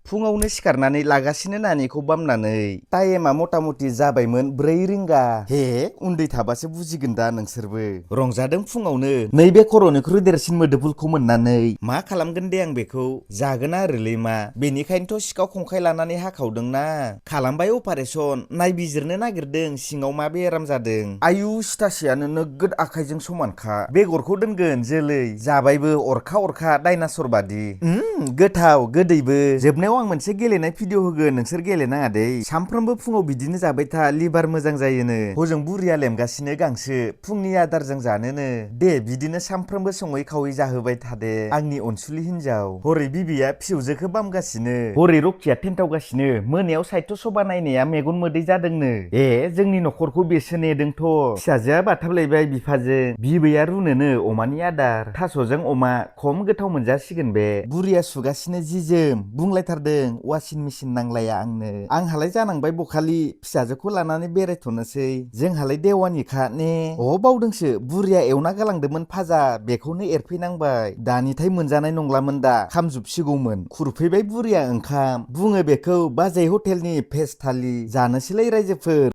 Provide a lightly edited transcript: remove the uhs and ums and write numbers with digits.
फुङावनो सिखारनानै लागासिनो नानिखौ बामनानै टाइमा मथा मथि जाबायमोन 4 रिंगा। हे उन्दै थाबासो बुजिगोन दा नोंसोरबो। रंजादों फुङावनो नैबे खर'निख्रुइ देरसिन मोदोफुलखौ मोननानै। मा खालामगोन दे आं बेखौ जागोन आरोलै मा। बेनिखायनोथ' सिखाव खंखाय लानानै हाखावदोंना। खालामबाय अपारेसन नायबिजिरनो नागिरदों सिङाव मा बेराम जादों। आयु सिथासेयानो नोगोद आखाइजों समानखा। बेगरखौ दोनगोन जोलै जाबायबो अरखा अरखा डाइनासर बादि। गोथाव गोदैबो। जोबनायाव आं मोनसे गेलेनाय भिडिअ होगोन नोंसोर गेलेनाङा दै। सामफ्रोमबो फुङाव बिदिनो जाबाय था लिभार मोजां जायोनो। हजों बुरिया लेमगासिनो गांसो फुंनि आदारजों जानोनो। दे बिदिनो सामफ्रोमबो सङै खावै जाहोबाय थादे आंनि अनसुलि हिनजाव। हरै बिबैया फिसौजोखौ बामगासिनो हरै रकिया थेन्थावगासिनो मोनायाव साहित्य सभा नायनाया मेगन मोदै जादोंनो। जोंनि न'खरखौ बेसो नेदोंथ'। फिसाजोआ बाथाबलायबाय बिफाजों बिबैया रुनोनो अमानि आदार थास'जों अमा खम गोथाव मोनजासिगोन बे। बुरिया सुगासिनो जि जोम बुंलायथारदों वासिं मेसिन नांलाया आंनो। आंहालाय जानांबाय बखालि फिसाजोखौ लानानै बेरायथ'नोसै जोंहालाय देवानिखा ने। बावदोंसो बुरिया एवना गालांदोंमोन फाजा बेखौनो एरफैनांबाय। दानिथाय मोनजानाय नंलामोन दा खामजोबसिगौमोन। खुरफैबाय बुरिया ओंखाम बुङो बेखौ बाजै हटेलनि भेज थालि जानोसैलाय रायजोफोर।